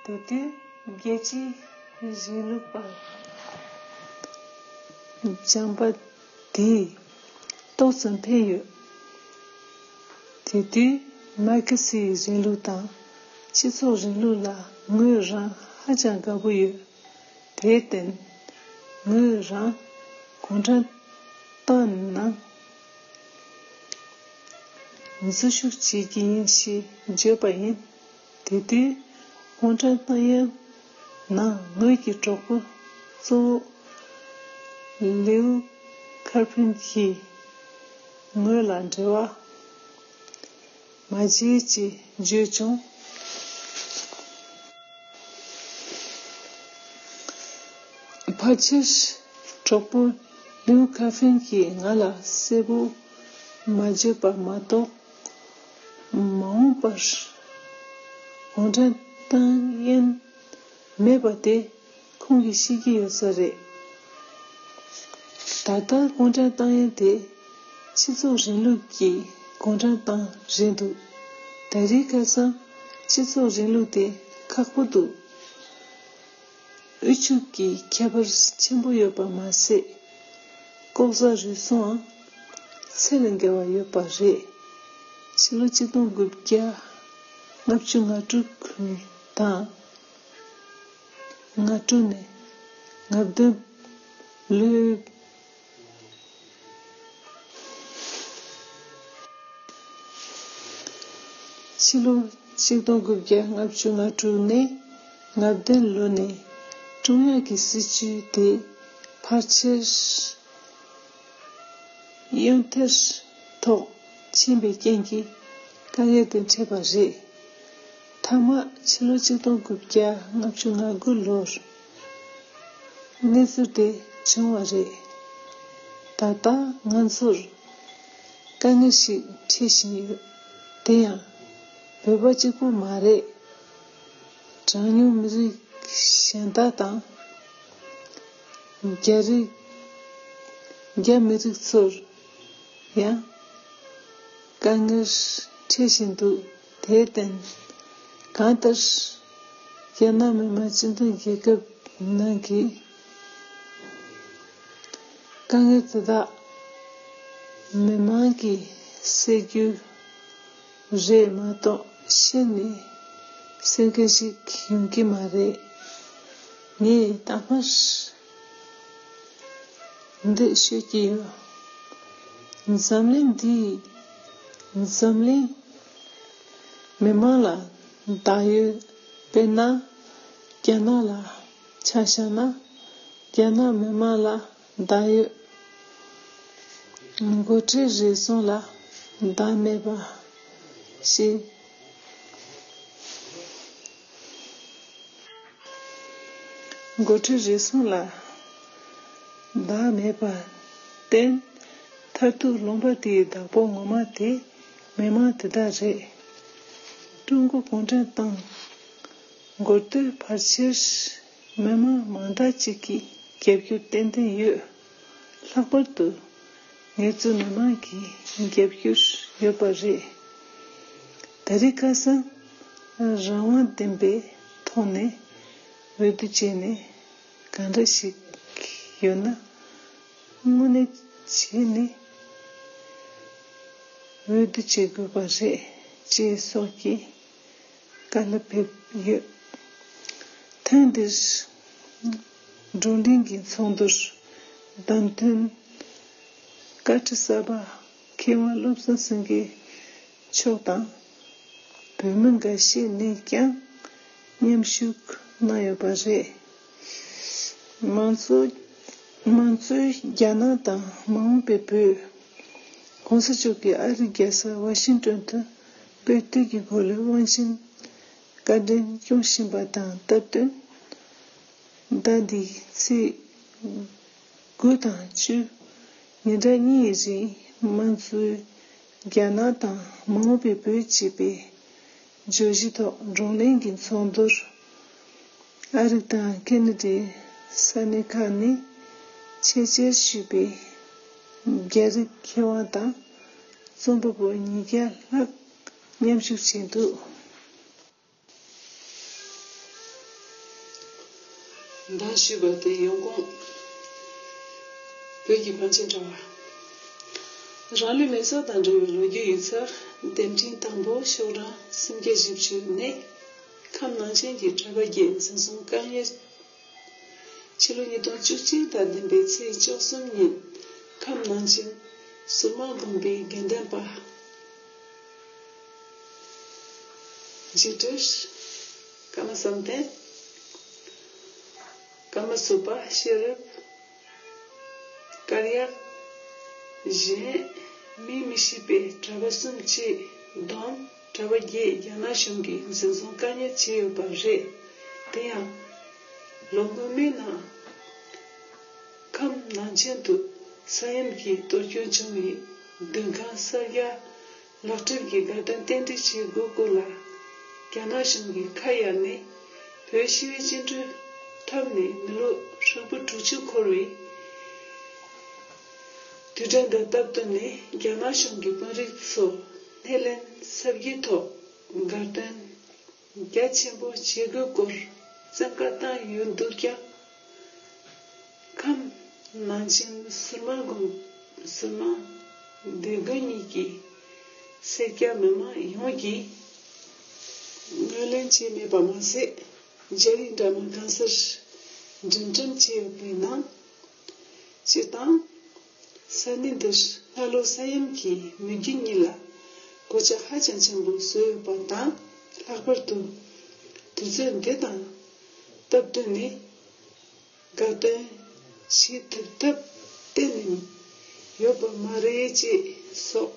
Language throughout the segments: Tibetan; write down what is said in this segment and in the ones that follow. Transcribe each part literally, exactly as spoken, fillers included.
དེ་དུས་རྒྱལ་སྤྱིའི་གཞུང་ལུགས་པ་སྦྱངས་པ་དེས་ཏོག་ཙམ་ཕན་ཡོད། དེ་དུས་མར་ཁེ་སིའི་གཞུང་ལུགས་དང་སྤྱི་ཚོགས་རིང་ལུགས་ལ་ངོས་རང་ཧ་ཅང་དགའ་པོ་ཡོད། དེར་བརྟེན་ངོས་རང་གུང་ཁྲན་ཏང་ནང་འཛུལ་ཞུགས་བྱེད་ཀྱི་ཡིན་ཞེས་བརྗོད་པ་ཡིན། དེ་དུས་གུང་ཁྲན་ཏང་ཡོན་ནང་ངོས་ཀྱི་གྲོགས་པོ་གཙོ་བོ་ལིའུ་ཁར་ཕིན་གྱིས་ངོས་ལ་འབྲེལ་བ་མ་བྱེད་ཅེས་བརྗོད་བྱུང་། ཕལ་ཆེར་གྲོགས་པོ་ལིའུ་ཁ་ཧྥིན་གྱིས་ང་ལ་གསལ་པོ་མ་བརྗོད་པ་མ་གཏོགས། མ་འོངས་པར་གུང་ཁྲན་ཏང་ཡོན་མེད་པ་དེ་ཁོང་གིས་ཤེས་ཀྱི་ཡོད་ས་རེད། ད་ལྟ་གུང་ཁྲན་ཏང་ཡོན་དེ་སྤྱི་ཚོགས་རིང་ལུགས་ཀྱི་གུང་ཁྲན་ཏང་རེད་འདུག་ད་རེས་ཁ་སང་སྤྱི་ཚོགས་རིང་ལུགས་དེ་ཁག་པོ་འདུག་དབུལ་ཕྱུག་གི་ཁྱད་པར་ཆེན་པོ་ཡོད་པ་མ་ཟད། ལྐོག་ཟ་རུལ་སུངས་ཚད་ལས་བརྒལ་བ་ཡོད་པ་རེད། ཕྱི་ལོ་ཆིག་སྟོང་དགུ་བརྒྱ་ལྔ་བཅུ་ང་དྲུག་དང་ང་དྲུག་ནས་ང་བདུན་ལོའི། ཕྱི་ལོ་ཆིག་སྟོང་དགུ་བརྒྱ་ལྔ་བཅུ་ང་དྲུག་ནས་ང་བདུན་ལོ་ནས་ཀྲུང་དབྱང་གི་སྲིད་བྱུས་དེ་ཕལ་ཆེར་གཡོན་ཐལ་ཐོག་ཕྱིན་པའི་རྐྱེན་གྱིས་དཀའ་ངལ་དེ་འཕྲད་པ་རེད། མཐའ་མ་ཕྱི་ལོ་ཆིག་སྟོང་དགུ་བརྒྱ་ལྔ་བཅུ་ང་དགུ་ལོར་གནས་ཚུལ་དེ་བྱུང་བ་རེད། ད་ལྟ་ང་ཚོར་དཀའ་ངལ་ཞིག་འཕྲད་བཞིན་ཡོད། དེ་ཡང་བོད་པ་གཅིག་པུ་མ་རེད། གྲངས་ཉུང་མི་རིགས་གཞན་དག་དང་། རྒྱ་རིགས་རྒྱ་མི་རིགས་ཚོར་ཡང་དཀའ་ངལ་འཕྲད་བཞིན་འདུག་དེར་བརྟེན་གང་ལྟར་རྒྱ་ནག་མི་དམངས་སྤྱི་མཐུན་རྒྱལ་ཁབ་ནང་གི་དཀའ་ངལ་དེ་དག་མི་མང་གིས་སེལ་རྒྱུ་རེད་མ་གཏོགས་ཕྱིར་ནས་སེལ་མཁན་ཞིག་ཡོང་གི་མ་རེད། ངས་དང་པར་འདི་ཤོད་ཀྱི་ཡོད། འཛམ་གླིང་འདིས་འཛམ་གླིང་མི་མང་ལ་བདག་ཡོད། དཔེར་ན་རྒྱ་ནག་ལ་ཆ་བཞག་ན་རྒྱ་ནག་མི་མང་ལ་བདག་ཡོད། འགོ་ཁྲིད་རེ་ཟུང་ལ་བདག་མེད་པ་ཞིག་འགོ་ཁྲིད་རེ་ཟུང་ལ་བདག་མེད་པར་བརྟེན། མཐར་ཐུག་ལུང་པ་དེའི་བདག་པོ་ངོ་མ་དེ་མི་མང་དེ་དག་རེད། ཀྲུང་གོ་གུང་ཁྲན་ཏང་འགོ་དོན་ཕལ་ཆེར་མི་མང་མང་དག་ཅིག་གི་རྒྱབ་སྐྱོར་ཏན་ཏན་ཡོད། ལྷག་པར་དུ་ངལ་རྩོལ་མི་མང་གི་རྒྱབ་སྐྱོར་ཡོད་པ་རེད། ད་རེས་ཁ་སང་རང་དབང་ལྡན་པའི་ཐོག་ནས་འོས་བསྡུ་བྱས་ནས་གང་འདྲ་ཞིག་ཡོད་ན་དངོས་གནས་བྱས་ནས་འོས་བསྡུ་བྱེད་དགོས་པ་རེད་ཅེས་སོགས་ཀྱི་བཀའ་སློབ་ཕེབས་ཡོད། ཐེངས་འདིར་བགྲོ་གླེང་གི་ཚོགས་འདུར་བདམས་ཐོན་བཀའ་ཁྲི་གསར་པ་མཁས་དབང་བློ་བཟང་སེང་གེ་མཆོག་དང་བོད་མི་འགའ་ཤས་ནས་ཀྱང་མཉམ་ཞུགས་གནང་ཡོད་པ་རེད། མང་གཙོ་མང་གཙོའི་རྒྱ་ནག་དང་མ་འོངས་པའི་བོད། གོང་ས་མཆོག་གིས་ཨ་རིའི་རྒྱལ་ས་ཝ་ཤིང་ཏོན་དུ་བོད་དུས་ཀྱི་གོ་ལའི་དབང་ཆེན་བཀའ་དྲིན་སྐྱོང་བཞིན་པ་དང་སྟབས་བསྟུན། ཟླ་འདིའི་ཚེས་དགུ་དང་བཅུ་ཉིན་གྲངས་གཉིས་རིང་དམངས་གཙོའི་རྒྱ་ནག་དང་མ་འོངས་པའི་བོད་ཅེས་པའི་བརྗོད་གཞི་ཐོག་བགྲོ་གླེང་གི་ཚོགས་འདུར་ཨ་རི་དང་ཁེ་ན་ཌའི་ས་གནས་ཁག་ནས་ཆེད་བཅར་ཞུས་པའི་རྒྱ་རིགས་མཁས་དབང་དང་རྩོམ་པ་པོ་ཉིས་བརྒྱ་ལྷག་མཉམ་ཞུགས་བྱས་འདུག་གདན་ཞུས་པ་དེ་ཡོང་ཁུངས། བོད་ཀྱི་བང་ཆེན་དྲ་བ། རང་ལུས་མེ་སྲེག་དང་འབྲེལ་བའི་ལོ་རྒྱུས་ཡིག་ཚགས། དེབ་ཕྲེང་དང་པོ་ཤོག་གྲངས་སུམ་བརྒྱ་བཞི་བཅུ་ནས། ཁམས་ནང་ཆེན་གྱི་གྲྭ་པ་བརྒྱད་འཛིན་བཟུང་བཀག་ཉར། ཕྱི་ལོ་ཉིས་སྟོང་བཅུ་གཅིག་ཟླ་བདུན་པའི་ཚེས་བཅུ་གསུམ་ཉིན་ཁམས་ནང་ཆེན་ཟུར་མང་དགོན་པའི་དགེ་འདུན་པ། འཇིགས་བྲལ། ཀརྨ་བསམ་གཏན། ཀརྨ་སུ་པ་ཤེས་རབ། ཀར་ཡག་གཞན་མིང་མི་ཤེས་པའི་གྲྭ་པ་གསུམ་བཅས་བསྡོམས་གྲྭ་པ་བརྒྱད་རྒྱ་ནག་གཞུང་གིས་འཛིན་བཟུང་བཀག་ཉར་བྱས་ཡོད་པ་རེད། དེ་ཡང་། ལོ་སྔོན་མའི་ནང་། ཁམས་ནང་ཆེན་དུ་ས་ཡོམ་གྱི་གཏོར་སྐྱོན་བྱུང་བའི་འདུ་ཁང་གསར་རྒྱག་ལག་འཁྲབ་ཀྱི་དགའ་སྟོན་རྟེན་འབྲེལ་བྱེད་དགོས་སྐོར་ལ། རྒྱ་ནག་གཞུང་གིས་ཁ་གཡར་ནས་བོད་ཞི་བའི་བཅིངས་འགྲོལ་འཐབ་ནས་མི་ལོ་ཧྲིལ་པོ་དྲུག་ཅུ་འཁོར་བའི་དུས་དྲན་དང་སྟབས་བསྟུན་ནས། རྒྱ་ནག་གཞུང་གི་དཔོན་རིགས་ཚོ་སྣེ་ལེན་ས་བགོས་ཐོག་དགའ་སྟོན་རྒྱ་ཆེན་པོ་བྱེད་དགོས་སྐོར་བཙན་བཀའ་བཏང་ཡོད་འདུག་ཀྱང་། ཁམས་ནང་ཆེན་ཟུར་མང་དགོན། ཟུར་མང་སྡེ་དགོན་གཉིས་ཀྱི་སེར་སྐྱ་མི་མང་ཡོངས་ཀྱིས་ངོས་ལེན་བྱས་མེད་པ་མ་ཟད། རྒྱ་རིགས་འདྲ་མིན་གང་སར་འགྲེམས་སྟོན་བྱས་ཡོད་པའི་ནང་། སྤྱིར་བཏང་། ས་གནས་འདིར་སྔ་ལོ་ས་ཡོམ་གྱིས་མི་རྒྱུ་གཉིས་ལ་གོད་ཆག་ཧ་ཅང་ཆེན་པོ་བཟོས་ཡོད་པ་དང་། ལྷག་པར་དུ་དུས་ཚོད་འདི་དང་སྟབས་བསྟུན་ནས་དགའ་སྟོན་བྱེད་ཐུབ་ཐབས་གཏན་ནས་ཡོད་པ་མ་རེད་ཅེས་སོགས་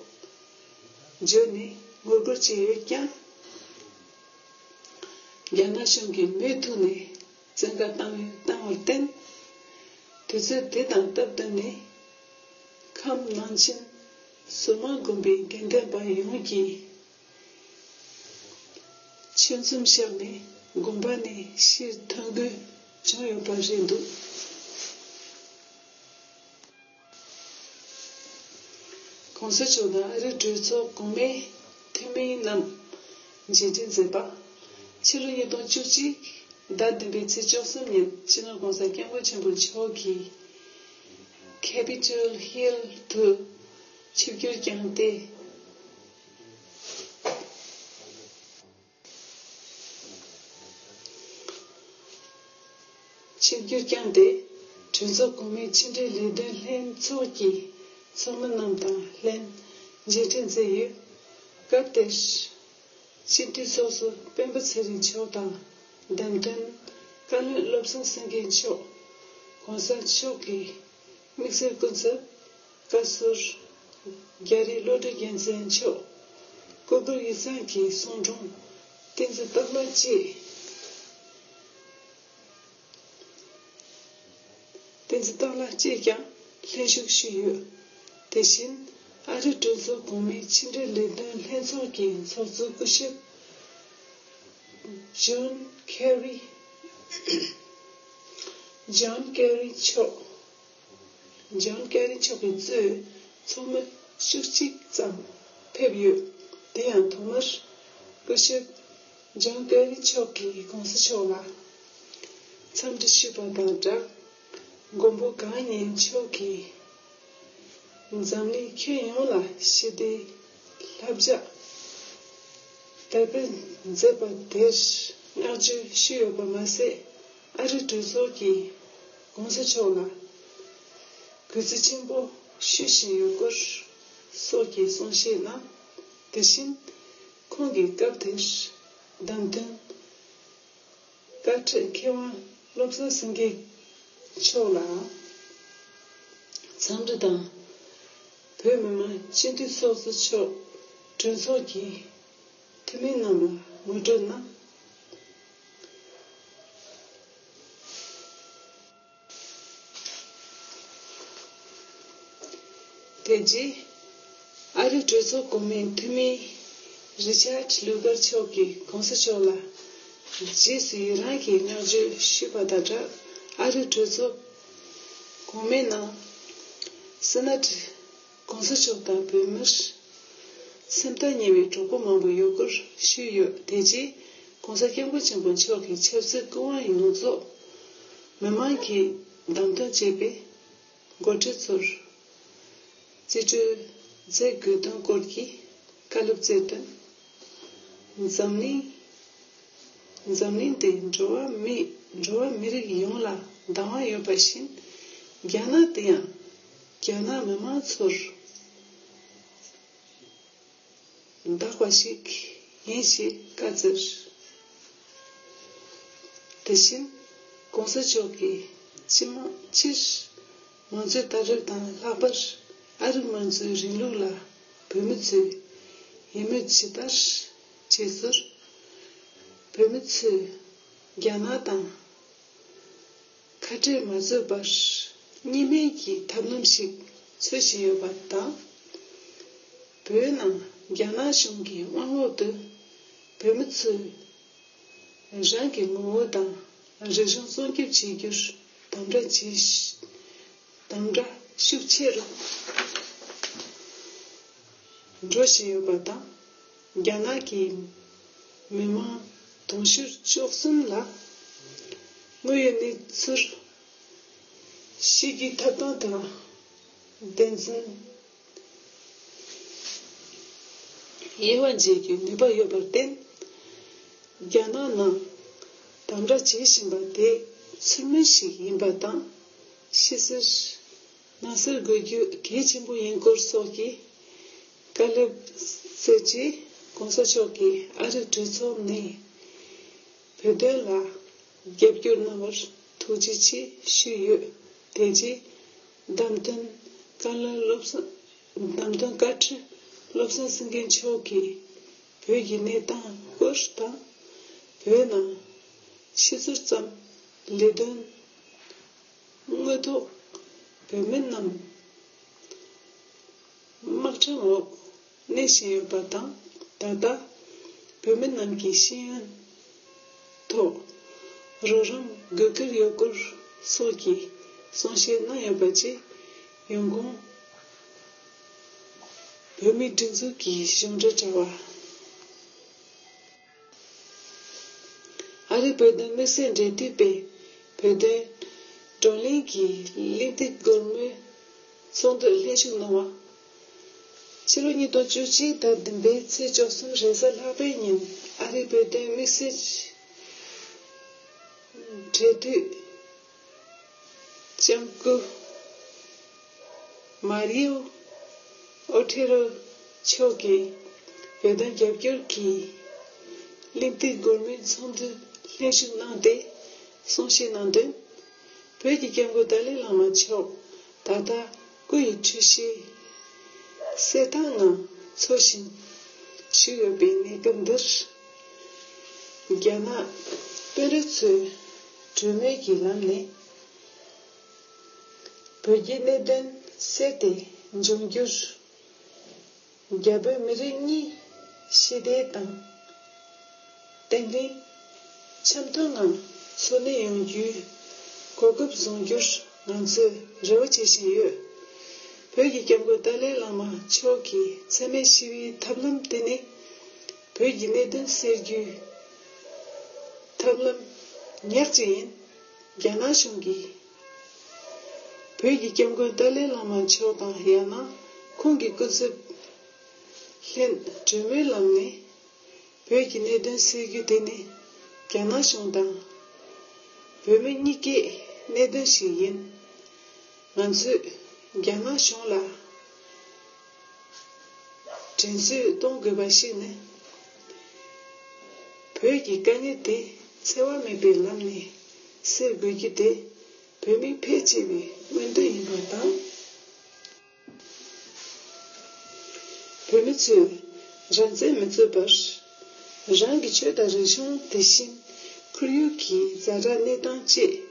བརྗོད་ནས་ངོ་རྒོལ་བྱས་ཡོད་ཀྱང་། རྒྱ་ནག་གཞུང་གིས་མུ་མཐུད་ནས་བཙན་བཀའ་བཏང་བའི་བཏང་བར་བརྟེན། དུས་ཚོད་དེ་དང་སྟབས་བསྟུན་ནས་ཁམས་ནང་ཆེན་ཟུར་མང་དགོན་པའི་དགེ་འདུན་པ་ཡོངས་ཀྱིས་ཆོས་འཛོམས་བཞག་ནས་དགོན་པ་ནས་ཕྱིར་ཐོན་དགོས་བྱུང་ཡོད་པ་རེད་འདུག། གོང་ས་མཆོག་དང་ཨ་རིའི་གྲོས་ཚོགས་གོང་མའི་འཐུས་མི་རྣམས་མཇལ་འཕྲད་མཛད་པ། ཕྱི་ལོ་ཉིས་སྟོང་བཅུ་གཅིག་ཟླ་བདུན་པའི་ཚེས་བཅུ་གསུམ་ཉིན་སྤྱི་ནོར་༸གོང་ས་༸སྐྱབས་མགོན་ཆེན་པོ་མཆོག་གིས་Capitol Hill དུ་ཆིབས་བསྒྱུར་བསྐྱངས་ཏེ། ཆིབས་བསྒྱུར་བསྐྱངས་ཏེ། གྲོས་ཚོགས་གོང་མའི་ཕྱི་འབྲེལ་ལས་དོན་ལྷན་ཚོགས་ཀྱི་ཚོགས་མི་རྣམས་དང་ལྷན་མཇལ་འཕྲད་མཛད་ཡོད། སྐབས་དེར། སྤྱི་འཐུས་ཚོགས་གཙོ་སྤེན་པ་ཚེ་རིང་མཆོག་དང་། བདམས་ཐོན་བཀའ་བློན་བློ་བཟང་སེང་གེ་མཆོག ༸གོང་ས་མཆོག་གི་དམིགས་བསལ་སྐུ་ཚབ། བཀའ་ཟུར། རྒྱ་རིགས་སློབ་གྲྭའི་འགན་འཛིན་མཆོག་ཀུ་ཀུར་ཡིག་ཚང་གི་གསུང་སྒྲུང་། བསྟན་འཛིན་སྟག་ལྷ་བཅས། བསྟན་འཛིན་སྟག་ལྷ་བཅས་ཀྱང་ལྷན་ཞུགས་ཞུས་ཡོད། དེ་བཞིན་ཨ་རི་གྲོས་ཚོགས་གོང་མའི་ཕྱི་འབྲེལ་ལས་དོན་ལྷན་ཚོགས་ཀྱི་ཚོགས་གཙོ་སྐུ་ཞབས་ཇོན་ཁེ་རི། ཇོན་ཁེ་རི་མཆོག་ཇོན་ཀེ་རི་མཆོག་གིས་གཙོས་ཚོགས་མི་བཅུ་གཅིག་ཙམ་ཕེབས་ཡོད། དེ་ཡང་ཐོག་མར་སྐུ་ཞབས་ཇོན་ཀེ་རི་མཆོག་གིས་གོང་ས་མཆོག་ལ་འཚམས་འདྲི་ཞུས་པ་དང་སྦྲགས། མགོན་པོ་གང་ཉིད་མཆོག་གིས་འཛམ་གླིང་ཁྱོན་ཡོངས་ལ་ཞི་བདེའི་བསླབ་བྱ་དར་སྤེལ་མཛད་པ་དེར་བསྔགས་བརྗོད་ཞུས་ཡོད་པ་མ་ཟད། ཨ་རི་གྲོས་ཚོགས་ཀྱིས་གོང་ས་མཆོག་ལ་གུས་བརྩི་ཆེན་པོ་ཞུ་བཞིན་ཡོད་སྐོར་སོགས་ཀྱི་གསུང་བཤད་གནང་། དེ་བཞིན་ཁོང་གིས་སྐབས་དེར་བདམས་ཐོན་བཀའ་ཁྲི་མཁས་དབང་བློ་བཟང་སེང་གེ་མཆོག་ལ་འཚམས་འདྲི་དང་། བོད་མི་མང་སྤྱི་འཐུས་ཚོགས་གཙོ་མཆོག་གྲོས་ཚོགས་ཀྱི་འཐུས་མི་རྣམས་ལ་ངོ་སྤྲོད་གནང་། དེ་རྗེས་ཨ་རི་གྲོས་ཚོགས་གོང་མའི་འཐུས་མི་རི་ཆར་ལུ་གར་མཆོག་གིས་གོང་ས་མཆོག་ལ་རྗེས་སུ་ཡི་རང་གི་བསྔགས་བརྗོད་ཞུས་པ་དང་སྦྲགས། ཨ་རི་གྲོས་ཚོགས་གོང་མའི་ནང་སེ་ནཱ་ཊི་གོང་ས་མཆོག་དང་བོད་མིར་སེམས་ཐག་ཉེ་བའི་གྲོགས་པོ་མང་པོ་ཡོད་སྐོར་ཞུས་ཡོད། དེ་རྗེས་གོང་ས་སྐྱབས་མགོན་ཆེན་པོ་མཆོག་གིས་ཆབ་སྲིད་སྐུ་དབང་ཡོངས་རྫོགས་ མི་མང་གིས་བདམས་ཐོན་བྱས་པའི་འགོ་ཁྲིད་ཚོར་རྩིས་སྤྲོད་མཛད་དགོས་དོན་སྐོར་གྱི་བཀའ་སློབ་སྩལ་དོན། འཛམ་གླིང་འཛམ་གླིང་འདི་འགྲོ་བ་མི་འགྲོ་བ་མི་རིགས་ཡོངས་ལ་དང་བ་ཡོད་པ་བཞིན། རྒྱ་ནག་འདི་ཡང་རྒྱ་ནག་མི་མང་ཚོར་བདག་པ་ཞིག་ཡིན་ཞེས་བཀའ་སྩལ། དེ་བཞིན་༸གོང་ས་མཆོག་གིས་སྤྱི་དམངས་སྤྱིར་མང་གཙོའི་ལྟ་གྲུབ་དང་ལྷག་པར་ཨ་རིའི་མང་གཙོའི་རིང་ལུགས་ལ་བོད་མི་ཚོས་ཡིད་སྨོན་ཇི་ལྟར་བྱེད་ཚུལ། བོད་མི་ཚོས་རྒྱ་ནག་དང་ཁ་བྲལ་མ་བཟོད་པར་གཉིས་སྨན་གྱི་ཐབས་ལམ་ཞིག་འཚོལ་བཞིན་ཡོད་པ་དང་། བོད་ནང་རྒྱ་ནག་གཞུང་གི་དབང་འོག་ཏུ་བོད་མི་ཚོས་རང་གི་ངོ་བོ་དང་རིག་གཞུང་སྲུང་སྐྱོབ་བྱེད་རྒྱུར་དམ་དྲག་བྱེད་དམ་དྲག་ཤུགས་ཆེ་རུ་འགྲོ་བཞིན་ཡོད་པ་དང་། རྒྱ་ནག་གིས་མི་མང་དུང་ཕྱུར་བཅུ་གསུམ་ལ་དངོས་ཡོད་གནས་ཚུལ་ཤེས་རྒྱུའི་ཐོབ་ཐང་དང་བདེན་འཛིན་དབྱེ་བ་འབྱེད་རྒྱུའི་ནུས་པ་ཡོད་པར་བརྟེན། རྒྱ་ནག་ནང་དམ་དྲག་བྱེད་བཞིན་པ་དེ་ཚུལ་མིན་ཞིག་ཡིན་པ་དང་། ཕྱི་གསལ་ནང་གསལ་དགོས་རྒྱུ་གལ་ཆེན་པོ་ཡིན་སྐོར་སོགས་ཀྱི་བཀའ་སློབ་སྩལ་རྗེས། ༸གོང་ས་མཆོག་གིས་ཨ་རིའི་གྲོས་ཚོགས་ནས་བོད་དོན་ལ་རྒྱབ་སྐྱོར་གནང་བར་ཐུགས་རྗེ་ཆེ་ཞུས་ཡོད། དེ་རྗེས་བདམས་ཐོན་བཀའ་བློན་བློ་བཟང་བདམས་ཐོན་བཀའ་ཁྲི་བློ་བཟང་སེང་གེ་མཆོག་གིས་བོད་ཀྱི་གནས་སྟངས་སྐོར་དང་། བོད་ནང་ཕྱི་ཚུལ་ཙམ་ལས་དོན་དངོས་ཐོག་བོད་མི་རྣམས་དམག་ཁྲིམས་འོག་གནས་བཞིན་ཡོད་པ་དང་། ད་ལྟ་བོད་མི་རྣམས་ཀྱི་ཤེས་ཡོན་ཐོག་རོགས་རམ་དགོས་ཀྱི་ཡོད་སྐོར་སོགས་ཀྱི་གསུང་བཤད་གནང་ཡོད་པ་བཅས། ཡོང་ཁུངས་བོད་མིའི་སྒྲིག་འཛུགས་ཀྱི་གཞུང་འབྲེལ་དྲ་བ། ཨ་རིའི་བོད་དོན་དམིགས་བསལ་འབྲེལ་མཐུད་པས་བོད་དོན་བགྲོ་གླེང་གི་གླེང་སྟེགས་སྒོར་མོའི་ཚོགས་འདུར་ལྷན་ཞུགས་གནང་བ། ཕྱི་ལོ་ཉིས་སྟོང་བཅུ་གཅིག་ཟླ་བདུན་པའི་ཚེས་བཅུ་གསུམ་རེས་གཟའ་ལྷག་པའི་ཉིན། ཨ་རིའི་བོད་དོན་དམིགས་བསལ་འབྲེལ་མཐུད་ལྕམ་སྐུ་མཱ་རིའོ་ཨོ་ཐེ་རོ་མཆོག་གིས་བོད་དོན་རྒྱབ་སྐྱོར་གྱི་གླེང་སྟེགས་སྒོར་མོའི་ཚོགས་འདུར་ལྷན་ཞུགས་གནང་སྟེ་གསུང་བཤད་གནང་དོན། བོད་ཀྱི་སྐྱབས་མགོན་ཏཱ་ལའི་བླ་མ་མཆོག་ད་ལྟ་སྐུ་ཡི་འཁྲུལ་གཞི་གསལ་ཐང་ངང་འཚོ་ཞིང་བཞུགས་ཡོད་པའི་གནས་སྐབས་འདིར། རྒྱ་ནག་དཔོན་རིགས་ཚོས་གྲོས་མོལ་གྱི་ལམ་ནས་བོད་ཀྱི་གནད་དོན་སེལ་ཏེ་འབྱུང་འགྱུར། རྒྱ་བོད་མི་རིགས་གཉིས་ཞི་བདེ་དང་བརྟན་ལྷིང་འཆམ་མཐུན་ངང་འཚོ་གནས་ཡོང་རྒྱུའི་གོ་སྐབས་བཟུང་རྒྱུར་ང་ཚོས་རེ་བ་བྱེད་བཞིན་ཡོད། བོད་ཀྱི་སྐྱབས་མགོན་ཏཱ་ལའི་བླ་མ་མཆོག་གི་འཚེ་མེད་ཞི་བའི་ཐབས་ལམ་དེ་ནི། བོད་ཀྱི་གནད་དོན་སེལ་རྒྱུའི་ཐབས་ལམ་ཉག་གཅིག་ཡིན། རྒྱ་ནག་གཞུང་གིས་བོད་ཀྱི་སྐྱབས་མགོན་ཏཱ་ལའི་བླ་མ་མཆོག་དང་། ཡང་ན་ཁོང་གི་སྐུ་ཚབ་ལྷན་གྲོས་མོལ་ལམ་ནས་བོད་ཀྱི་གནད་དོན་སེལ་རྒྱུ་དེ་ནི་རྒྱ་ནག་གཞུང་དང་བོད་མི་གཉིས་ཀའི་གནད་དོན་ཞིག་ཡིན། ང་ཚོས་རྒྱ་ནག་གཞུང་ལ་དྲན་གསོས་གཏོང་དགོས་པ་ཞིག་ནི། བོད་ཀྱི་དཀའ་ངལ་དེ་འཚེ་བ་མེད་པའི་ལམ་ནས་སེལ་དགོས་རྒྱུ་དེ་བོད་མི་ཕལ་ཆེ་བའི་སྨོན་འདུན་ཡིན་པ་དང་། བོད་མི་ཚོས་རང་བཙན་མི་རྩོད་པར། རང་གི་ཆོས་དང་རིག་གཞུང་། དེ་བཞིན་ཁོར་ཡུག་གི་ཛ་དྲག་གནས་སྟངས་བཅས་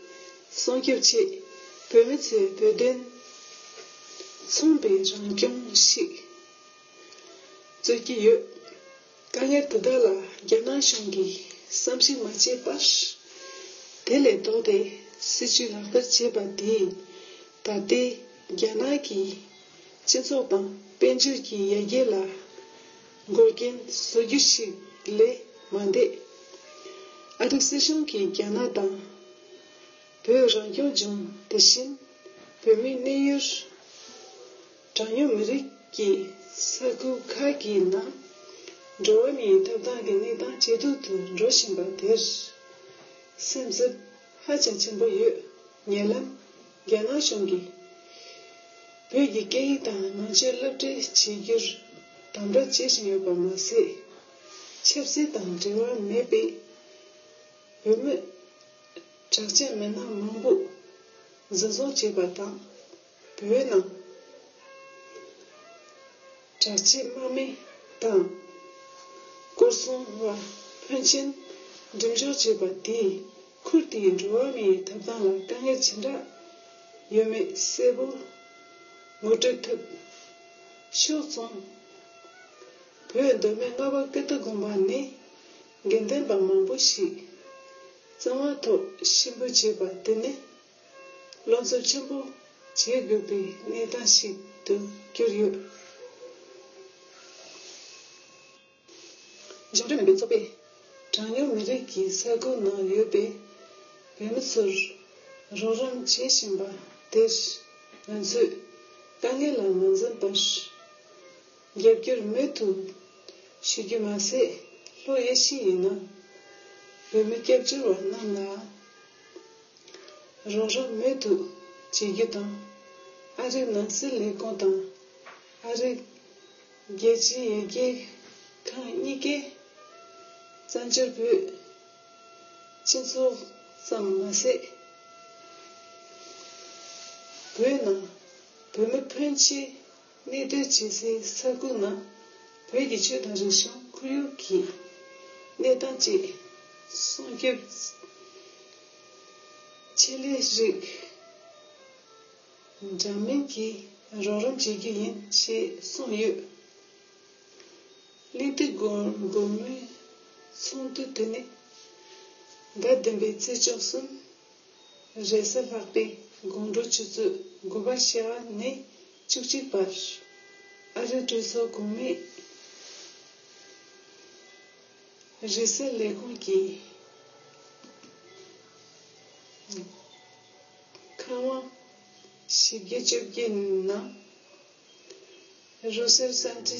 སྲུང་སྐྱོབ་ཆེད། བོད་མི་ཚོས་བོད་དོན་མཚུངས་པའི་རང་སྐྱོང་ཞིག་རྩོད་ཀྱི་ཡོད། དཀའ་ངལ་དེ་དག་ལ་རྒྱ་ནག་གཞུང་གིས་བསམ་གཞིག་མ་བྱས་པར། དེ་ལས་ལྡོག་སྟེ་སྲིད་ཇུས་ལག་བསྟར་བྱས་པ་དེས། ད་ལྟའི་རྒྱ་ནག་གི་སྤྱི་ཚོགས་དང་དཔལ་འབྱོར་གྱི་ཡར་རྒྱས་ལ་འགོག་རྐྱེན་བཟོ་རྒྱུ་ཞིག་ལས་མ་འདས། ཨ་རིའི་སྲིད་གཞུང་གིས་རྒྱ་ནག་དང་ བོད་རང་སྐྱོང་ལྗོངས་དེ་བཞིན་བོད་མིའི་གནས་ཡུལ་གྲངས་ཉུང་མི་རིགས་ཀྱི་ས་ཁུལ་ཁག་གི་ནང་འགྲོ་བ་མིའི་ཐོབ་ཐང་གི་གནས་སྟངས་ཇེ་སྡུག་ཏུ་འགྲོ་བཞིན་པ་དེར་སེམས་འཚབ་ཧ་ཅང་ཆེན་པོ་ཡོད། ཉེ་ལམ་རྒྱ་ནག་གཞུང་གིས་བོད་ཀྱི་སྐད་ཡིག་དང་ནང་ཆོས་སློབ་ཁྲིད་བྱེད་རྒྱུར་དམ་དྲག་བྱེད་བཞིན་ཡོད་པ་མ་ཟད། ཆབ་སྲིད་དང་འབྲེལ་བ་མེད་པའི་བོད་མི་གྲགས་ཅན་མི་སྣ་མང་པོ་འཛིན་བཟུང་བྱས་པ་དང་། བོད་ནང་གྲགས་ཅན་དམག་མི་དང་སྐོར་སྲུང་བ་ཕོན་ཆེན་འགྲེམས་འཇོག་བྱས་པ་དེས། ཁུལ་དེའི་འགྲོ་བ་མིའི་ཐོབ་ཐང་ལ་དཀའ་ངལ་ཇི་འདྲ་ཡོད་མེད་གསལ་པོ་ངོ་སྤྲོད་ཐུབ། ཕྱོགས་མཚུངས། བོད་མདོ་སྨད་རྔ་བ་ཀིརྟི་དགོན་པ་ནས་དགེ་འདུན་པ་མང་པོ་ཞིག་གཙང་བ་ཐོག་གཤིན་པོ་བྱས་པ་དེ་ནི་བློ་འཚབ་ཆེན་པོ་བྱེད་དགོས་པའི་གནས་སྟངས་ཤིག་ཏུ་གྱུར་ཡོད། གཞུང་འབྲེལ་མིན་པའི་ཚོགས་པས་གྲངས་ཉུང་མི་རིགས་ཀྱི་ས་ཁུལ་ནང་ཡོད་པའི་བོད་མི་ཚོར་རོགས་རམ་བྱེད་བཞིན་པ་དེར་ང་ཚོས་དཀའ་ངལ་ལ་མ་འཛེམས་པར་རྒྱབ་སྐྱོར་མུ་མཐུད་ཞུ་རྒྱུ་མ་ཟད། ལྷོ་ཨེ་ཤི་ཡའི་ནང་བོད་མི་སྐྱབས་བཅོལ་བ་རྣམས་ལ། རོགས་རམ་མུ་མཐུད་བྱེད་རྒྱུ་དང་། ཨ་རིའི་ནང་སྲིད་ལས་ཁུངས་དང་ཨ་རིའི་རྒྱལ་སྤྱིའི་ཡར་རྒྱས་ཁང་གཉིས་ཀས་བཙན་བྱོལ་བོད་སྤྱི་ཚོགས་ཙམ་མ་ཟད། བོད་ནང་བོད་མི་ཕོན་ཆེ། གནས་སྡོད་བྱེད་སའི་ས་ཁུལ་ནང་བོད་ཀྱི་ཆོས་དང་རིག་གཞུང་ཁོར་ཡུག་གི་གནས་སྟངས་བཅས་སྲུང་སྐྱོབ་ཆེད་ལས་རིགས་འདྲ་མིན་གྱིས་རོགས་རམ་བྱེད་རྒྱུ་ཡིན་ཞེས་གསུངས་ཡོད། གླེང་སྟེགས་སྒོར་སྒོར་མོའི་ཚོགས་འདུ་དེ་ནི་ཟླ་བདུན་པའི་ཚེས་བཅུ་གསུམ། རེས་གཟའ་ལྷག་པའི་དགོང་དྲོ་ཆུ་ཚོད་དགུ་པ་ཕྱེད་ཀ་ནས་བཅུ་གཅིག་བར་ཨ་རིའི་གྲོས་ཚོགས་གོང་མའི་རེས་གཟའ་ལས་ཁུངས་ཀྱི་ཁང་བ་བཞི་བརྒྱ་བཅོ་བརྒྱད་ནང་། Research Center,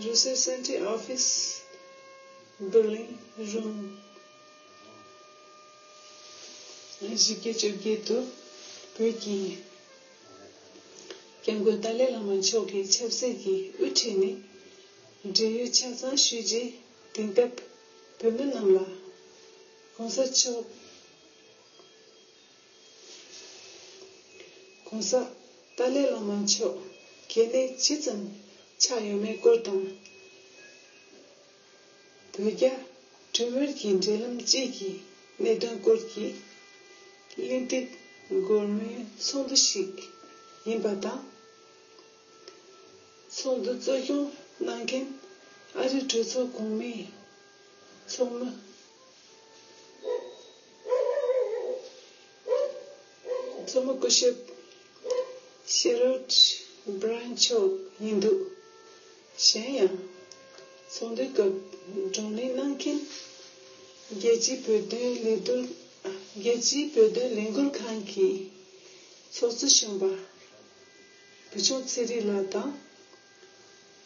Research Center Office Building Room བཞི་བརྒྱ་བཅོ་བརྒྱད་དུ་བོད་ཀྱི་སྐྱབས་མགོན་ཏཱ་ལའི་བླ་མ་མཆོག་གི་ཆབ་སྲིད་ཀྱི་དབུ་ཁྲིད་ནས་བགྲེས་ཡོལ་ཆ་ཚང་ཞུས་རྗེས། དེང་སྐབས་བོད་མི་རྣམས་ལ་༸གོང་ས་མཆོག༸གོང་ས་ཏཱ་ལའི་བླ་མ་མཆོག་གལ་གནད་ཇི་ཙམ་ཆགས་ཡོད་མེད་སྐོར་དང་། བོད་རྒྱ་གྲོས་མོལ་གྱི་འབྲེལ་ལམ་བཅས་ཀྱི་གནད་དོན་སྐོར་གྱི་གླེང་སྟེགས་སྒོར་མོའི་ཚོགས་འདུ་ཞིག་ཡིན་པ་དང་། ཚོགས་འདུ་གཙོ་སྐྱོང་གནང་མཁན་ཨ་རིའི་གྲོས་ཚོགས་གོང་མའི་ཚོགས་མི། ཚོགས་མི་སྐུ་ཞབས་ཤེ་རོད་བྷི་རན་མཆོག་ཡིན་འདུག་གཞན་ཡང་། ཚོགས་འདུའི་སྐབས་བགྲོ་གླེང་གནང་མཁན་རྒྱལ་སྤྱིའི་བོད་དོན་ལས་འགུལ། རྒྱལ་སྤྱིའི་བོད་དོན་ལས་འགུལ་ཁང་གི་ཚོགས་གཙོ་གཞོན་པ་བུ་ཆུང་ཚེ་རིང་ལགས་དང་།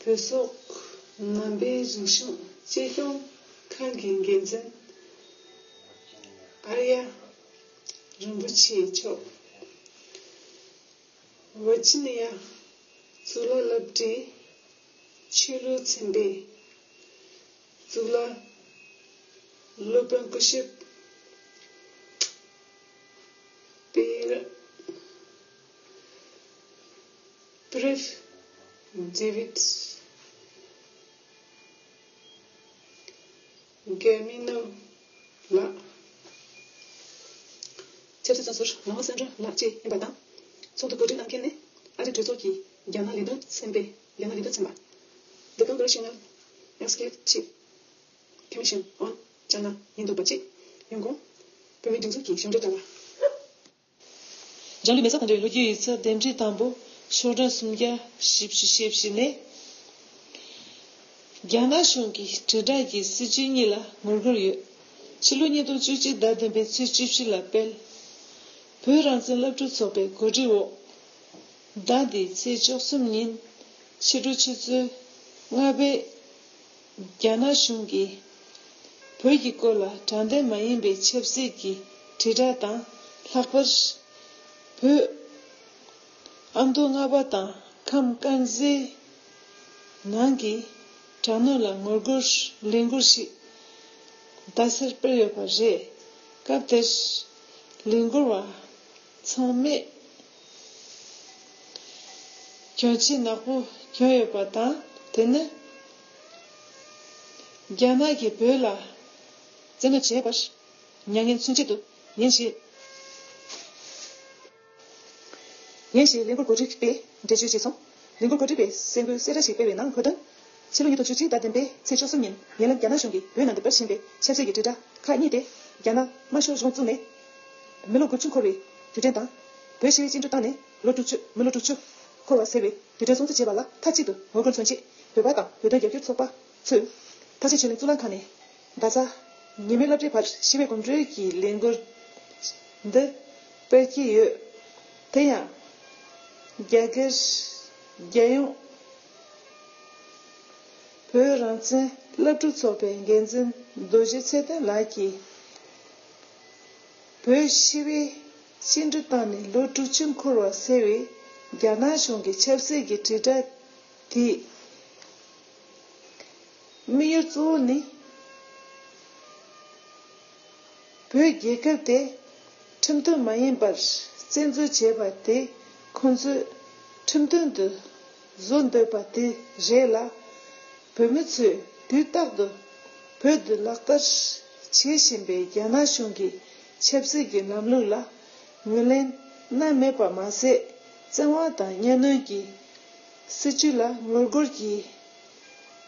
བོད་སོག་ནང་པའི་རིག་གཞུང་གཅེས་སྐྱོང་ཁང་གི་འགན་འཛིན་ཨར་ཡ་རིན་པོ་ཆེ་མཆོག་ཝར་ཇི་ནི་ཡ་གཙུག་ལག་སློབ་གྲྭའི་ཆོས་ལུགས་ཚན་པའི་གཙུག་ལག་སློབ་དཔོན་སྐུ་ཞབས་པེ་ར། པྲིབ་ཌེ་བིད་གྷེ་མི་ནོ་ལགས། ཆབ་སྲིད་བཙོན་ཟུར་ངག་དབང་སེང་སྒྲོན་ལགས་བཅས་ཡིན་པ་དང་། ཚོགས་འདུ་གོ་སྒྲིག་གནང་མཁན་ནི་ཨ་རིའི་གྲོས་ཚོགས་ཀྱི་རྒྱ་ནག་ལས་དོན་ཚན་པའི་རྒྱ་ནག་ལས་དོན་ཚན་པ། The Congressional Executive Commission on China ཡིན་འདུག་པ་བཅས། ཡོང་ཁུངས། བོད་མིའི་སྒྲིག་འཛུགས་ཀྱི་གཞུང་འབྲེལ་དྲ་བ། འཇམ་གླིང་མེ་ཚ་དང་འབྲེལ་བའི་ལོ་རྒྱུས་ཡིག་ཚགས་འདེམས་སྒྲིག་དང་པོ་ཤོག་གྲངས་སུམ་བརྒྱ་བཞི་བཅུ་ཞེ་བཞི་ནས། རྒྱ་ནག་གཞུང་གིས་དྲིལ་བསྒྲགས་ཀྱི་སྲིད་བྱུས་གཉིས་ལ་ངོ་རྒོལ་ཡོད། ཕྱི་ལོ་ཉིས་སྟོང་བཅུ་གཅིག་ཟླ་བདུན་པའི་ཚེས་བཅུ་བཞི་ལ་སྤེལ། བོད་རང་བཙན་སློབ་ཕྲུག་ཚོགས་པའི་གོ་སྒྲིག་འོག་ཟླ་འདིའི་ཚེས་བཅུ་གསུམ་ཉིན་ཕྱི་དྲོ་ཆུ་ཚོད་ལྔ་པའི་རྒྱ་ནག་གཞུང་གིས་བོད་ཀྱི་སྐོར་ལ་དྲང་བདེན་མ་ཡིན་པའི་ཆབ་སྲིད་ཀྱི་དྲིལ་བསྒྲགས་དང་། ལྷག་པར་བོད་ཨ་མདོ་རྔ་པ་དང་ཁམས་དཀར་མཛེས་ནང་གི་དྲག་གནོན་ལ་ངོ་རྒོལ་ལས་འགུལ་ཞིག་ཟླ་ཟེར་སྤེལ་ཡོད་པ་རེད། སྐབས་དེར་ལས་འགུལ་བ་ཚང་མས་གྱོན་ཆས་ནག་པོ་གྱོན་ཡོད་པ་དང་། དེ་ནི་རྒྱ་ནག་གིས་བོད་ལ་བཙན་གནོན་བྱས་པར་མྱ་ངན་མཚོན་ཆེད་དུ་ཡིན་ཞེས། ཡིན་ཞེས་ལས་འགུལ་གོ་སྒྲིག་པས་འགྲེལ་བརྗོད་བྱས་སོང་། ལས་འགུལ་གོ་སྒྲིག་པས་གསལ་འགོད་གསལ་བསྒྲགས་ཤིག་སྤེལ་བའི་ནང་འཁོད་དོན། ཕྱི་ལོ་ཉིས་སྟོང་བཅུ་གཅིག་ཟླ་བདུན་པའི་ཚེས་བཅུ་གསུམ་ཉིན་ཉེ་ལམ་རྒྱ་ནག་གཞུང་གིས་བོད་ནང་དུ་སྤེལ་བཞིན་པའི་ཆབ་སྲིད་ཀྱི་དྲིལ་བསྒྲགས་ཁག་གཉིས་ཏེ། རྒྱ་ནག་དམར་ཤོག་གཞུང་བཙུགས་ནས་མི་ལོ་དགུ་བཅུ་འཁོར་བའི་དུས་དྲན་དང་། བོད་ཞི་བའི་བཅིངས་འགྲོལ་བཏང་ནས་ལོ་དྲུག་ཅུ། མི་ལོ་དྲུག་ཅུ་འཁོར་བ་ཟེར་བའི་དུས་དྲན་སྲུང་བརྩི་བྱས་པ་ལ་མཐའ་གཅིག་ཏུ་ངོ་རྒོལ་མཚོན་ཆེད། བོད་པ་དང་བོད་དོན་རྒྱབ་སྐྱོར་ཚོགས་པ་ཚོས་ཐེག་ཆེན་ཆོས་གླིང་གཙུག་ལག་ཁང་ནས་ཟླ་གཟའ་ཉི་མའི་སློབ་གྲྭའི་བར་ཞི་བའི་གོམ་བགྲོད་ཀྱི་ལས་འགུལ་འདི་སྤེལ་གྱི་ཡོད། དེ་ཡང་རྒྱ་གར་རྒྱལ་ཡོངས་བོད་རང་བཙན་སློབ་ཕྲུག་ཚོགས་པའི་འགན་འཛིན་རྡོ་རྗེ་ཚེ་བརྟན་ལགས་ཀྱིས། བོད་ཞི་བའི་བཅིངས་འགྲོལ་བཏང་ནས་ལོ་དྲུག་ཅུ་འཁོར་བ་ཟེར་བའི་རྒྱ་ནག་གཞུང་གི་ཆབ་སྲིད་ཀྱི་དྲིལ་བསྒྲགས་དེའི་དམིགས་ཡུལ་གཙོ་བོ་ནི། བོད་རྒྱལ་ཁབ་དེ་ཁྲིམས་མཐུན་མ་ཡིན་པར་བཙན་འཛུལ་བྱས་པ་དེ་ཁོང་ཚོས་ཁྲིམས་མཐུན་དུ་བཟོ་འདོད་པ་དེ་རེད་ལ། བོད་མི་ཚོས་དུས་རྟག་ཏུ་བོད་དུ་ལག་བསྟར་བྱེད་བཞིན་པའི་རྒྱ་ནག་གཞུང་གི་ཆབ་སྲིད་ཀྱི་ལམ་ལུགས་ལ་ངོས་ལེན་གནང་མེད་པ་མ་ཟད། བཙན་དབང་དང་གཉའ་གནོན་གྱི་སྲིད་བྱུས་ལ་ངོ་རྒོལ་གྱི་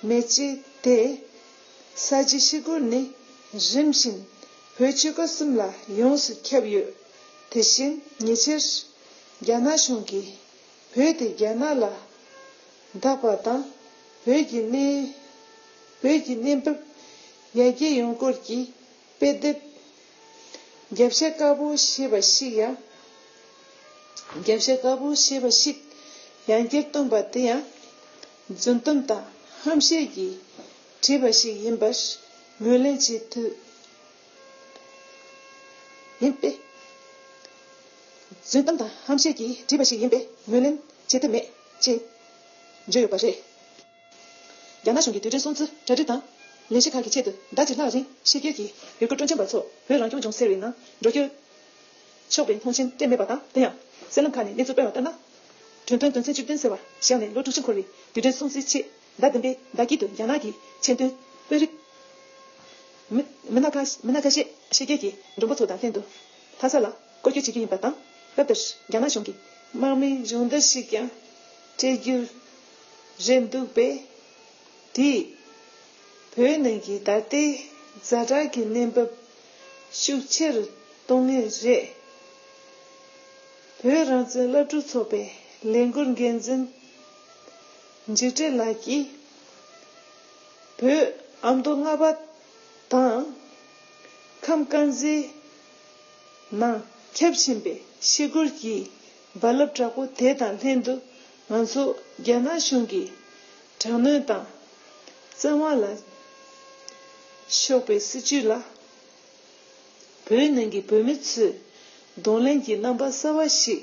མེ་ལྕེ་དེ་ས་བྱི་ཤི་སྒོར་ནས་རིམ་བཞིན་བོད་ཆོལ་ཁ་གསུམ་ལ་ཡོངས་སུ་ཁྱབ་ཡོད། དེ་བཞིན་ཉེ་ཆར་རྒྱ་ནག་གཞུང་གིས་བོད་དེ་རྒྱ་ནག་ལ་བདག་པ་དང་། བོད་ཀྱི་གནས་བོད་ཀྱི་གནས་བབ་ཡར་རྒྱས་ཡོང་སྐོར་གྱི་དཔེ་དེབ་རྒྱབ་ཤ་དཀར་པོ་ཞེས་པ་ཞིག་ཡང་། རྒྱབ་ཤ་དཀར་པོ་ཞེས་པ་ཞིག་ཡང་བསྐྱར་བཏོན་པ་དེ་ཡང་རྫུན་གཏམ་དང་ཧམ་བཤད་ཀྱིས་བྲིས་པ་ཞིག་ཡིན་པར་ངོས་ལེན་བྱེད་ཐུབ་ཡིན་པས། རྫུན་གཏམ་དང་ཧམ་བཤད་ཀྱིས་བྲིས་པ་ཞིག་ཡིན་པས་ངོས་ལེན་བྱེད་ཐུབ་མེད་ཅེས་བརྗོད་ཡོད་པ་རེད། རྒྱ་ནག་གཞུང་གིས་དུས་དྲན་སྲུང་བརྩི་གྲ་སྒྲིག་དང་། ལས་གཞི་ཁག་གི་ཆེད་དུ་ཟླ་གཅིག་ལྷག་རིང་ཕྱི་རྒྱལ་གྱི་ཡུལ་སྐོར་སྤྲོ་འཆམ་པ་ཚོ་བོད་རང་སྐྱོང་ལྗོངས་ཟེར་བའི་ནང་འགྲོ་སྐྱོད་ཆོག་པའི་མཐོང་མཆན་སྤྲད་མེད་པ་དང་། དེ་ཡང་གསར་ལམ་ཁག་ནས་གནས་ཚུལ་སྤེལ་བ་ལྟར་ན། གྲོས་མཐུན་དོན་ཚན་བཅུ་བདུན་ཟེར་བ་བཞག་ནས་ལོ་དྲུག་ཅུ་འཁོར་བའི་དུས་དྲན་སྲུང་བརྩིའི་ཆེད་ཟླ་བདུན་པའི་ཟླ་དཀྱིལ་དུ་རྒྱ་ནག་གི་ཆེས་མཐོའི་དཔོན་རིགས་མི་མི་སྣ་ཁ་མི་སྣ་ཁ་ཤས་ཕྱི་རྒྱལ་གྱི་མགྲོན་པོ་ཚོ་དང་ལྷན་དུ་ལྷ་ས་ལ་སྐོར་སྐྱོད་བྱེད་ཀྱི་ཡིན་པ་དང་། སྐབས་དེར་རྒྱ་ནག་གཞུང་གིས་དམག་མིའི་སྦྱོང་བརྡར་ཞིག་ཀྱང་སྤྲད་རྒྱུ་རེད་འདུག་པས། དེས་བོད་ནང་གི་ད་ལྟའི་ཛ་དྲག་གི་གནས་བབ་ཤུགས་ཆེ་རུ་གཏོང་ངེས་རེད། བོད་རང་བཙན་སློབ་ཕྲུག་ཚོགས་པའི་ལས་འགུལ་འགན་འཛིན་འཇིགས་བྲལ་ལགས་ཀྱིས། བོད་ཨ་མདོ་རྔ་པ་དང་ཁམས་དཀར་མཛེས་ནང་ཁྱབ་བཞིན་པའི་ཤི་སྒོར་གྱི་རྦ་རླབས་དྲག་པོ་དེ་དང་ལྷན་དུ། ང་ཚོ་རྒྱ་ནག་གཞུང་གི་དྲག་གནོན་དང་བཙན་དབང་ལ་ཕྱོགས་པའི་སྲིད་བྱུས་ལ། བོད་ནང་གི་བོད་མི་ཚོས་གདོང་ལེན་གྱི་རྣམ་པ་གསར་བ་ཞིག་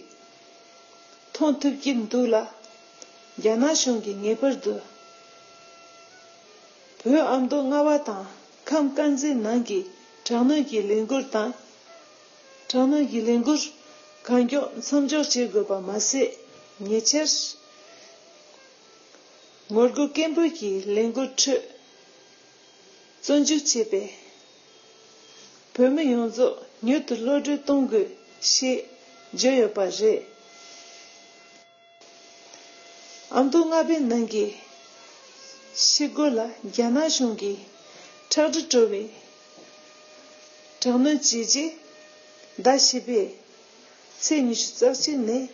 མཐོང་ཐུབ་ཀྱི་འདུག་ལ། རྒྱ་ནག་གཞུང་གིས་ངེས་པར་དུ་བོད་ཨ་མདོ་རྔ་བ་དང་ཁམས་དཀར་མཛེས་ནང་གི་དྲག་གནོན་གྱི་ལས་འགུལ་དང་། དྲག་གནོན་གྱི་ལས་འགུལ་གང་མགྱོགས་མཚམས་འཇོག་བྱེད་དགོས་པ་མ་ཟད། ཉེ་ཆར་ངོ་རྒོལ་སྐད་འབོད་ཀྱི་ལས་འགུལ་ཁྲོད་བཙོན་འཇུག་བྱས་པའི་བོད་མི་ཡོངས་རྫོགས་མྱུར་དུ་གློད་གྲོལ་གཏོང་དགོས་ཞེས་བརྗོད་ཡོད་པ་རེད། ཨ་མདོ་རྔ་པའི་ནང་གི་ཤི་སྒོ་ལ་རྒྱ་ནག་གཞུང་གིས་ཁྲག་དྲི་བྲོ་བའི་དྲག་གནོན་བྱས་རྗེས། ཟླ་བཞི་པའི་ཚེས་ཉི་ཤུ་རྩ་གཅིག་ནས་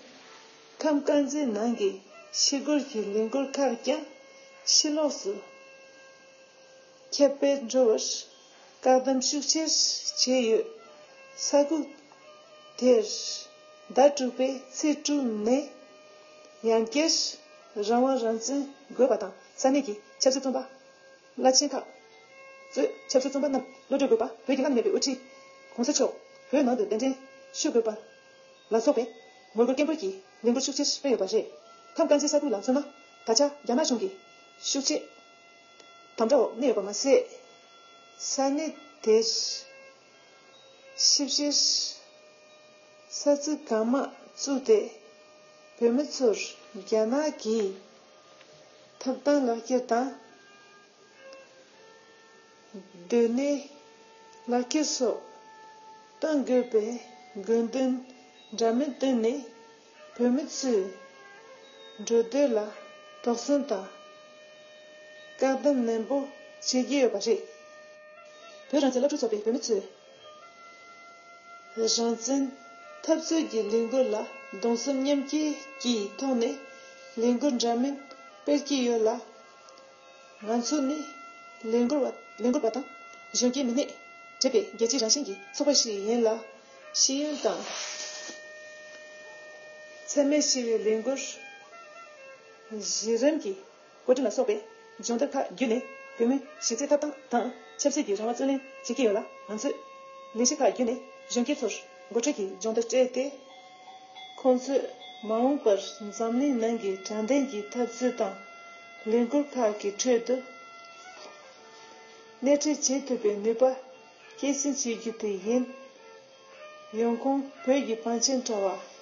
ཁམས་དཀར་མཛེས་ནང་གི་ཤི་སྒོར་གྱི་ལས་འགུལ་ཁག་ཀྱང་ཕྱི་ལོགས་སུ་ཁྱབ་སྤེལ་འགྲོ་བར་བཀག་སྡོམ་ཤུགས་ཆེར་བྱས་ཡོད། ས་ཁུག་དེར་ ཟླ་དྲུག་པའི་ཚེས་དྲུག་ནས་ཡང་བསྐྱར་རང་དབང་རང་བཙན་དགོས་པ་དང་ས་གནས་ཀྱི་ཆབ་སྲིད་བཙོན་པ། བླ་ཆེན་ཁག་གཙོས་ཆབ་སྲིད་བཙོན་པ་རྣམས་གློད་གྲོལ་དགོས་པ། བོད་ཀྱི་བླ་ན་མེད་པའི་དབུ་ཁྲིད་གོང་ས་མཆོག་བོད་ནང་དུ་གདན་འདྲེན་ཞུ་དགོས་པ་ལ་སོགས་པའི་ངོ་རྒོལ་སྐད་འབོད་ཀྱི་ལས་འགུལ་ཤུགས་ཆེར་སྤེལ་ཡོད་པ་རེད། ཁམས་དཀར་མཛེས་ས་ཁུལ་ལ་མཚོན་ན། ད་ཆ་རྒྱ་ནག་གཞུང་གིས་ཤུགས་ཆེ་དམ་དྲག་འོག་གནས་ཡོད་པ་མ་ཟད། ས་གནས་དེར་ཞིབ་བཤེར་ས་ཚིགས་གང་མང་བཙུགས་ཏེ། བོད་མི་ཚོར་རྒྱ་ནག་གི་ཐོབ་ཐང་ལག་ཁྱེར་དང་། སྡོད་གནས་ལག་ཁྱེར་སོགས་གཏོང་དགོས་པའི་དགོས་འདུན་འདྲ་མིན་བཏོན་ནས། བོད་མི་ཚོའི་འགྲོ་སྡོད་ལ་དོགས་ཟོན་དང་བཀག་སྡོམ་ནན་པོ་བྱེད་ཀྱི་ཡོད་པ་རེད། བོད་རང་བཙན་སློབ་ཕྲུག་ཚོགས་པའི་བོད་མི་ཚོས། རང་བཙན་འཐབ་རྩོད་ཀྱི་ལས་འགུལ་ལ་གདུང་སེམས་མཉམ་སྐྱེད་ཀྱི་ཐོག་ནས་ལས་འགུལ་འདྲ་མིན་སྤེལ་གྱི་ཡོད་ལ། ང་ཚོ་ནི་ལས་འགུལ་བ་ལས་འགུལ་པ་དང་གཞོན་སྐྱེས་མི་སྣས་གྲས་པའི་རྒྱལ་གཅེས་རང་བཞིན་གྱི་ཚོགས་པ་ཞིག་ཡིན་ལ། ཤེས་ཡོན་དང་འཚེ་མེད་ཞི་བའི་ལས་འགུལ་གཞི་རིམ་གྱི་བཀོད་སྒྲིག་ལ་སོགས་པའི་སྦྱོང་བརྡར་ཁག་བརྒྱུད་ནས་བོད་མིའི་གཞི་རྩའི་ཐོབ་ཐང་དང་ཆབ་སྲིད་ཀྱི་རང་དབང་རྩོད་ལེན་བྱེད་ཀྱི་ཡོད་ལ། ང་ཚོས་ལས་གཞི་ཁག་བརྒྱུད་ནས་གཞོན་སྐྱེས་ཚོར་འགོ་ཁྲིད་ཀྱི་སྦྱོང་བརྡར་སྤྲད་དེ། ཁོང་ཚོས་མ་འོངས་པར་འཛམ་གླིང་ནང་གི་དྲང་བདེན་གྱི་འཐབ་རྩོད་དང་ལས་འགུལ་ཁག་གི་ཁྲོད་དུ་སྣེ་ཁྲིད་བྱེད་ཐུབ་པའི་ནུས་པ་སྐྱེད་སྲིང་བྱེད་རྒྱུ་དེ་ཡིན། ཡོང་ཁུངས་བོད་ཀྱི་བང་ཆེན་དྲ་བ།